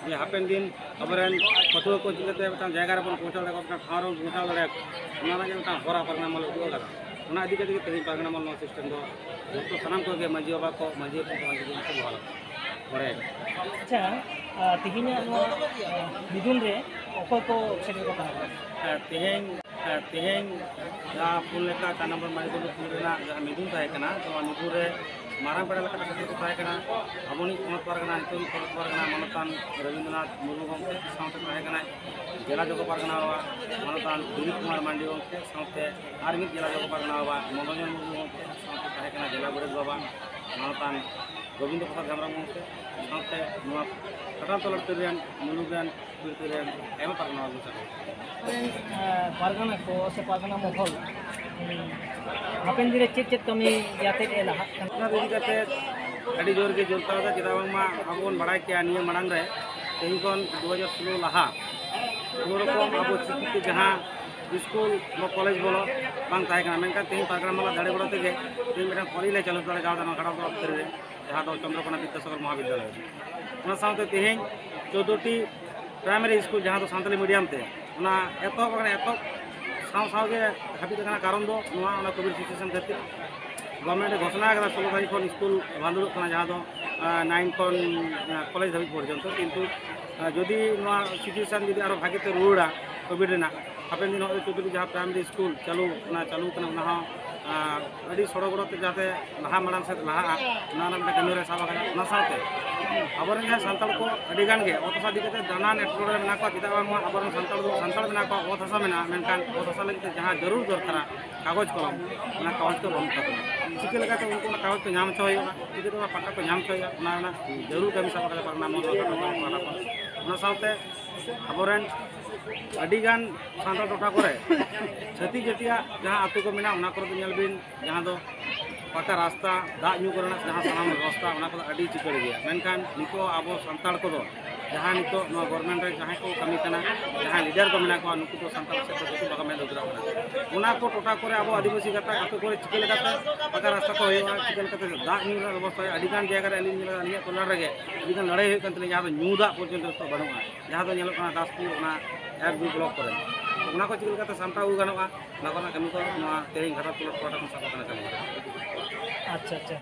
ᱡᱮ ᱦᱟᱯᱮᱱ ᱫᱤᱱ ᱟᱵᱚᱨᱮᱱ ᱯᱟᱹᱴᱷᱩᱣᱟᱹ ᱠᱚ ᱪᱤᱠᱟᱹᱛᱮ ᱢᱤᱫᱴᱟᱝ ᱡᱟᱭᱜᱟ ᱨᱮᱵᱚᱱ ᱯᱳᱸᱣᱪᱷᱟᱣ ᱫᱟᱲᱮᱭᱟᱠᱚᱣᱟ, ᱢᱤᱫᱴᱟᱝ ᱴᱷᱟᱶ ᱨᱮᱵᱚᱱ ᱯᱳᱸᱣᱪᱷᱟᱣ ᱫᱟᱲᱮᱭᱟᱠᱚᱣᱟ, ᱚᱱᱟ ᱨᱮᱱᱟᱜ ᱜᱮ ᱢᱤᱫᱴᱟᱝ ᱦᱚᱨᱟ ᱯᱟᱨᱜᱟᱱᱟ ᱢᱚᱦᱚᱞ ᱩᱫᱩᱜ ᱟᱠᱟᱫᱟ᱾ ᱚᱱᱟ ᱤᱫᱤ ᱠᱟᱛᱮ ᱜᱮ ᱛᱮᱦᱮᱧ ᱯᱟᱨᱜᱟᱱᱟ ᱢᱚᱦᱚᱞ ᱱᱚᱣᱟ ᱥᱤᱥᱴᱮᱢ ᱫᱚ ᱡᱚᱛᱚ ᱥᱟᱱᱟᱢ ᱠᱚᱜᱮ ᱢᱟᱹᱡᱷᱤ ᱵᱟᱵᱟ ᱠᱚ, ᱢᱟᱹᱡᱷᱤ ᱦᱚᱯᱚᱱ ᱠᱚ, ᱢᱟᱹᱡᱷᱤ ᱵᱚᱱ ᱠᱚ ᱵᱚᱦᱟᱞ ᱟᱠᱟᱫᱟ᱾ ᱵᱟᱲᱟᱭ ᱟᱠᱟᱫᱟ᱾ ᱟᱪᱪᱷᱟ, ᱟᱨ ᱛᱮᱦᱮᱧᱟᱜ ᱱᱚᱣᱟ, ᱟᱨ, ᱢᱤᱫᱩᱱ ᱨᱮ ᱚᱠᱚᱭ ᱠᱚ ᱥᱮᱴᱮᱨ ᱠᱚ ᱛᱟᱦᱮᱸ ᱠᱟᱱᱟ? ᱦᱮᱸ, ᱛᱮᱦᱮᱧ ᱛᱮᱦᱮᱧ ᱡᱟᱦᱟᱸ ᱯᱩᱱ ᱞᱮᱠᱟ ᱪᱟᱨ ᱱᱚᱢᱵᱚᱨ ᱢᱟᱹᱨᱤ ᱵᱟᱹᱵᱞᱩ ᱯᱩᱨ ᱨᱮᱱᱟᱜ ᱡᱟᱦᱟᱸ ᱢᱤᱫᱩᱱ ᱛᱟᱦᱮᱸ ᱠᱟᱱᱟ, ᱛᱚ ᱚᱱᱟ ᱢᱤᱫᱩᱱ ᱨᱮ ᱢᱟᱨᱟᱝ ᱯᱮᱲᱟ ᱞᱮᱠᱟᱛᱮ ᱥᱮᱴᱮᱨ ᱠᱚ ᱛᱟᱦᱮᱸ ᱠᱟᱱᱟ ᱟᱵᱚᱱᱤᱡ ᱯᱚᱱᱚᱛ ᱯᱟᱨᱜᱟᱱᱟ, ᱱᱤᱛᱚᱜ ᱯᱚᱱᱚᱛ ᱯᱟᱨᱜᱟᱱᱟ ᱢᱟᱱᱚᱛᱟᱱ ᱨᱚᱵᱤᱱᱫᱨᱚᱱᱟᱛᱷ ᱢᱩᱨᱢᱩ ᱜᱚᱢᱠᱮ, ᱥᱟᱶᱛᱮ ᱛᱟᱦᱮᱸ ᱠᱟᱱᱟᱭ ᱡᱮᱞᱟ ᱡᱚᱜᱚ ᱯᱟᱨᱜᱟᱱᱟ ᱵᱟᱵᱟ ᱢᱟᱱᱚᱛᱟᱱ ᱫᱤᱞᱤᱯ ᱠᱩᱢᱟᱨ ᱢᱟᱱᱰᱤ ᱜᱚᱢᱠᱮ, ᱥᱟᱶᱛᱮ ᱟᱨ ᱢᱤᱫ ᱡᱮᱞᱟ ᱡᱚᱜᱚ ᱯᱟᱨᱜᱟᱱᱟ ᱵᱟᱵᱟ ᱢᱚᱱᱳᱨᱚᱧᱡᱚᱱ ᱢᱩᱨᱢᱩ ᱜᱚᱢᱠᱮ, ᱥᱟᱶᱛᱮ ᱛᱟᱦᱮᱸ ᱠᱟᱱᱟ ᱡᱮᱞᱟ ᱜᱚᱰᱮᱛ ᱵᱟᱵᱟ ᱢᱟᱱᱚᱛᱟᱱ ᱜᱳᱵᱤᱱᱫᱚ ᱯᱨᱚᱥᱟᱫᱽ ᱦᱮᱢᱵᱨᱚᱢ ᱜᱚᱢᱠᱮ, ᱥᱟᱶᱛᱮ ᱱᱚᱣᱟ ᱠᱷᱟᱴᱟᱞ ᱛᱚᱞᱟ ᱴᱟᱹᱨᱤ ᱨᱮᱱ ᱢᱩᱞᱩᱠ ᱨᱮᱱ ᱵᱤᱨᱫᱟᱹ ᱨᱮᱱ ᱟᱭᱢᱟ ᱯᱟᱨᱜᱟᱱᱟ ᱵᱟᱹᱵᱩ ᱥᱟᱶ᱾ ᱟᱵᱚᱨᱮᱱ, ᱮ, ᱯᱟᱨᱜᱟᱱᱟ ᱠᱚ ᱥᱮ ᱯᱟᱨᱜᱟᱱᱟ ᱢᱚᱦᱚᱞ, ᱩᱢ, ᱦᱟᱯᱮᱱ ᱫᱤᱱ ᱨᱮ ᱪᱮᱫ ᱪᱮᱫ ᱠᱟᱹᱢᱤ ᱡᱟᱛᱮ ᱮ ᱞᱟᱦᱟᱜ ᱠᱟᱱᱟ? ᱚᱱᱟ ᱤᱫᱤ ᱠᱟᱛᱮ ᱟᱹᱰᱤ ᱡᱳᱨ ᱜᱮ ᱡᱳᱨ ᱛᱟᱣ ᱮᱫᱟ, ᱪᱮᱫᱟᱜ ᱵᱟᱝᱢᱟ ᱟᱵᱚ ᱵᱚᱱ ᱵᱟᱲᱟᱭ ᱠᱮᱭᱟ ᱱᱤᱭᱟᱹ ᱢᱟᱲᱟᱝ ᱨᱮ, ᱛᱮᱦᱮᱧ ᱠᱷᱚᱱ ᱫᱩ ᱦᱟᱡᱟᱨ ᱥᱳᱞᱳ ᱞᱟᱦᱟ ᱠᱳᱱᱳ ᱨᱚᱠᱚᱢ ᱟᱵᱚ ᱪᱤᱠᱤᱛᱮ ᱡᱟᱦᱟᱸ ᱥᱠᱩᱞ ᱵᱟ ᱠᱚᱞᱮᱡᱽ ᱵᱚᱞᱚ ᱵᱟᱝ ᱛᱟᱦᱮᱸ ᱠᱟᱱᱟ, ᱢᱮᱱᱠᱷᱟᱱ ᱛᱮᱦᱮᱧ ᱯᱟᱨᱜᱟᱱᱟ ᱢᱚᱦᱚᱞ ᱫᱟᱲᱮ ᱜᱚᱲᱚ ᱛᱮᱜᱮ ᱛᱮᱦᱮᱧ ᱢᱤᱫᱴᱟᱝ ᱠᱚᱞᱮᱡᱽ ᱞᱮ ᱪᱟᱹᱞᱩ ᱫᱟᱲᱮ ᱠᱟᱣᱫᱟ ᱱᱚᱣᱟ ᱠᱷᱟᱴᱟᱞ ᱛᱚᱞᱟ ᱴᱟᱹᱨᱤ ᱨᱮ, ᱡᱟᱦᱟᱸ ᱫᱚ ᱪᱚᱱᱫᱨᱚᱠᱳᱱᱟ ᱵᱤᱫᱽᱫᱟᱥᱟᱜᱚᱨ ᱢᱚᱦᱟᱵᱤᱫᱽᱫᱟᱞᱚᱭ᱾ ᱚᱱᱟ ᱥᱟᱶᱛᱮ ᱛᱮᱦᱮᱧ ᱪᱳᱫᱽᱫᱳ ᱴᱤ ᱯᱨᱟᱭᱢᱟᱨᱤ ᱥᱠᱩᱞ, ᱡᱟᱦᱟᱸ ᱫᱚ ᱥᱟᱱᱛᱟᱲᱤ ᱢᱤᱰᱤᱭᱟᱢ ᱛᱮ, ᱚᱱᱟ ᱮᱛᱚᱦᱚᱵ ᱠᱷᱚᱱ ᱮᱛᱚᱦᱚᱵ ᱥᱟᱶ ᱥᱟᱶ ᱜᱮ ᱦᱟᱹᱯᱤᱫ ᱟᱠᱟᱱᱟ᱾ ᱠᱟᱨᱚᱱ ᱫᱚ ᱱᱚᱣᱟ, ᱚᱱᱟ ᱠᱳᱵᱷᱤᱰ ᱥᱤᱪᱩᱭᱮᱥᱚᱱ ᱠᱷᱟᱹᱛᱤᱨ ᱜᱚᱵᱷᱚᱨᱱᱢᱮᱱᱴ ᱮ ᱜᱷᱳᱥᱚᱱᱟ ᱟᱠᱟᱫᱟ ᱥᱳᱞᱳ ᱛᱟᱹᱨᱤᱠᱷ ᱠᱷᱚᱱ ᱥᱠᱩᱞ ᱵᱷᱟᱸᱫᱩᱲᱚᱜ ᱠᱟᱱᱟ, ᱡᱟᱦᱟᱸ ᱫᱚ, ᱟᱸ, ᱱᱟᱭᱤᱱ ᱠᱷᱚᱱ, ᱟᱸ, ᱠᱚᱞᱮᱡᱽ ᱫᱷᱟᱹᱵᱤᱡ ᱯᱚᱨᱡᱚᱱᱛᱚ᱾ ᱠᱤᱱᱛᱩ, ᱟᱸ, ᱡᱩᱫᱤ ᱱᱚᱣᱟ ᱥᱤᱪᱩᱭᱮᱥᱚᱱ ᱡᱩᱫᱤ ᱟᱨᱚ ᱵᱷᱟᱜᱮ ᱛᱮ ᱨᱩᱣᱟᱹᱲᱟ ᱠᱳᱵᱷᱤᱰ ᱨᱮᱱᱟᱜ, ᱦᱟᱯᱮᱱ ᱫᱤᱱ ᱦᱚᱸ ᱪᱳᱫᱽᱫᱳ ᱴᱤ ᱡᱟᱦᱟᱸ ᱯᱨᱟᱭᱢᱟᱨᱤ ᱥᱠᱩᱞ ᱪᱟᱹᱞᱩ, ᱚᱱᱟ ᱪᱟᱹᱞᱩ ᱠᱟᱱᱟ, ᱚᱱᱟ ᱦᱚᱸ, ᱟᱸ, ᱟᱹᱰᱤ ᱥᱚᱲᱚ ᱜᱚᱲᱚ ᱛᱮ ᱡᱟᱛᱮ ᱞᱟᱦᱟ ᱢᱟᱲᱟᱝ ᱥᱮᱫ ᱞᱟᱦᱟᱜᱼᱟ, ᱚᱱᱟ ᱨᱮᱱᱟᱜ ᱢᱤᱫᱴᱟᱝ ᱠᱟᱹᱢᱤ ᱦᱚᱨᱟ ᱥᱟᱵ ᱟᱠᱟᱫᱟ᱾ ᱚᱱᱟ ᱥᱟᱶᱛᱮ ᱟᱵᱚᱨᱮᱱ ᱡᱟᱦᱟᱸᱭ ᱥᱟᱱᱛᱟᱲ ᱠᱚ ᱟᱹᱰᱤ ᱜᱟᱱ ᱜᱮ ᱚᱛ ᱦᱟᱥᱟ ᱤᱫᱤ ᱠᱟᱛᱮ ᱱᱟᱱᱟᱱ ᱮᱴᱠᱮᱴᱚᱬᱮ ᱨᱮ ᱢᱮᱱᱟᱜ ᱠᱚᱣᱟ᱾ ᱪᱮᱫᱟᱜ ᱵᱟᱝᱢᱟ ᱟᱵᱚᱨᱮᱱ ᱥᱟᱱᱛᱟᱲ ᱫᱚ ᱥᱟᱱᱛᱟᱲ ᱢᱮᱱᱟᱜ ᱠᱚᱣᱟ, ᱚᱛ ᱦᱟᱥᱟ ᱢᱮᱱᱟᱜᱼᱟ, ᱢᱮᱱᱠᱷᱟᱱ ᱚᱛ ᱦᱟᱥᱟ ᱞᱟᱹᱜᱤᱫ ᱛᱮ ᱡᱟᱦᱟᱸ ᱡᱟᱹᱨᱩᱲ ᱫᱚᱨᱠᱟᱨᱟ ᱠᱟᱜᱚᱡᱽ ᱠᱚᱞᱚᱢ, ᱚᱱᱟ ᱠᱟᱜᱚᱡᱽ ᱠᱚ ᱵᱟᱹᱱᱩᱜ ᱛᱟᱠᱚᱣᱟ᱾ ᱪᱤᱠᱟᱹ ᱞᱮᱠᱟᱛᱮ ᱩᱱᱠᱩ ᱚᱱᱟ ᱠᱟᱜᱚᱡᱽ ᱠᱚ ᱧᱟᱢ ᱦᱚᱪᱚ ᱦᱩᱭᱩᱜᱼᱟ, ᱪᱤᱠᱟᱹᱛᱮ ᱚᱱᱟ ᱯᱟᱴᱟ ᱠᱚ ᱧᱟᱢ ᱦᱚᱪᱚ ᱦᱩᱭᱩᱜᱼᱟ, ᱚᱱᱟ ᱨᱮᱱᱟᱜ ᱡᱟᱹᱨᱩᱲ ᱠᱟᱹᱢᱤ ᱥᱟᱵ ᱟᱠᱟᱫᱟ ᱯᱟᱨᱜᱟᱱᱟ ᱢᱚᱦᱚᱞ ᱯᱟᱦᱴᱟ ᱠᱷᱚᱱ᱾ ᱚᱱᱟ ᱥᱟᱶᱛᱮ ᱟᱵᱚᱨᱮᱱ ᱟᱹᱰᱤᱜᱟᱱ ᱥᱟᱱᱛᱟᱲ ᱴᱚᱴᱷᱟ ᱠᱚᱨᱮ ᱪᱷᱟᱹᱛᱤᱠ ᱡᱟᱹᱛᱤᱭᱟᱜ ᱡᱟᱦᱟᱸ ᱟᱹᱛᱩ ᱠᱚ ᱢᱮᱱᱟᱜᱼᱟ, ᱚᱱᱟ ᱠᱚᱨᱮ ᱫᱚ ᱧᱮᱞ ᱵᱤᱱ, ᱡᱟᱦᱟᱸ ᱫᱚ ᱯᱟᱠᱟ ᱨᱟᱥᱛᱟ, ᱫᱟᱜ ᱧᱩ ᱠᱚᱨᱮᱱᱟᱜ ᱡᱟᱦᱟᱸ ᱥᱟᱱᱟᱢ ᱵᱮᱵᱚᱥᱛᱷᱟ, ᱚᱱᱟ ᱠᱚᱫᱚ ᱟᱹᱰᱤ ᱪᱤᱠᱟᱹᱲ ᱜᱮᱭᱟ᱾ ᱢᱮᱱᱠᱷᱟᱱ ᱱᱤᱛᱚᱜ ᱟᱵᱚ ᱥᱟᱱᱛᱟᱲ ᱠᱚᱫᱚ ᱡᱟᱦᱟᱸ ᱱᱤᱛᱚᱜ ᱱᱚᱣᱟ ᱜᱚᱵᱷᱚᱨᱱᱢᱮᱱᱴ ᱨᱮ ᱡᱟᱦᱟᱸᱭ ᱠᱚ ᱠᱟᱹᱢᱤ ᱠᱟᱱᱟ, ᱡᱟᱦᱟᱸᱭ ᱞᱤᱰᱟᱨ ᱠᱚ ᱢᱮᱱᱟᱜ ᱠᱚᱣᱟ, ᱱᱩᱠᱩ ᱫᱚ ᱥᱟᱱᱛᱟᱲ ᱥᱮᱫ ᱫᱚ ᱵᱤᱞᱠᱩᱞ ᱵᱟᱠᱚ ᱢᱮᱫ ᱞᱩᱛᱩᱨᱟᱜ ᱠᱟᱱᱟ᱾ ᱚᱱᱟ ᱠᱚ ᱴᱚᱴᱷᱟ ᱠᱚᱨᱮ ᱟᱵᱚ ᱟᱹᱫᱤᱵᱟᱹᱥᱤ ᱜᱟᱛᱟᱠ ᱟᱹᱛᱩ ᱠᱚᱨᱮ ᱪᱤᱠᱟᱹ ᱞᱮᱠᱟᱛᱮ ᱯᱟᱠᱟ ᱨᱟᱥᱛᱟ ᱠᱚ ᱦᱩᱭᱩᱜᱼᱟ, ᱪᱤᱠᱟᱹ ᱞᱮᱠᱟᱛᱮ ᱫᱟᱜ ᱧᱩ ᱨᱮᱱᱟᱜ ᱵᱮᱵᱚᱥᱛᱷᱟ ᱦᱩᱭᱩᱜᱼᱟ, ᱟᱹᱰᱤᱜᱟᱱ ᱡᱟᱭᱜᱟ ᱨᱮ ᱟᱹᱞᱤᱧ ᱧᱮᱞ ᱟᱹᱞᱤᱧᱟᱜ ᱴᱚᱞᱟ ᱨᱮᱜᱮ ᱟᱹᱰᱤᱜᱟᱱ ᱞᱟᱹᱲᱦᱟᱹᱭ ᱦᱩᱭᱩᱜ ᱠᱟᱱ ᱛᱟᱹᱞᱤᱧᱟ, ᱡᱟᱦᱟᱸ ᱫᱚ ᱧᱩ ᱫᱟᱜ ᱯᱚᱨᱡᱚᱱᱛᱚ ᱱᱤᱛᱚᱜ ᱵᱟᱹᱱᱩᱜᱼᱟ, ᱡᱟᱦᱟᱸ ᱫᱚ ᱧᱮᱞᱚᱜ ᱠᱟᱱᱟ ᱫᱟᱥᱯᱩᱨ ᱚᱱᱟ ᱮᱠ ᱫᱩᱭ ᱵᱞᱚᱠ ᱠᱚᱨᱮ᱾ ᱚᱱᱟ ᱠᱚ ᱪᱤᱠᱟᱹ ᱞᱮᱠᱟᱛᱮ ᱥᱟᱢᱴᱟᱣ ᱟᱹᱜᱩ ᱜᱟᱱᱚᱜᱼᱟ, ᱚᱱᱟ ᱠᱚᱨᱮᱱᱟᱜ ᱠᱟᱹᱢᱤ ᱠᱚ ᱱᱚᱣᱟ ᱛᱮᱦᱮᱧ ᱜᱷᱟᱴᱟᱞ ᱯᱞᱚᱴ ᱯᱟᱦᱴᱟ ᱠᱷᱚᱱ ᱥᱟᱵ ᱟᱠᱟᱱᱟ ᱠᱟᱹᱢᱤ᱾ ᱟᱪᱪᱷᱟ, ᱟᱪᱪᱷᱟ᱾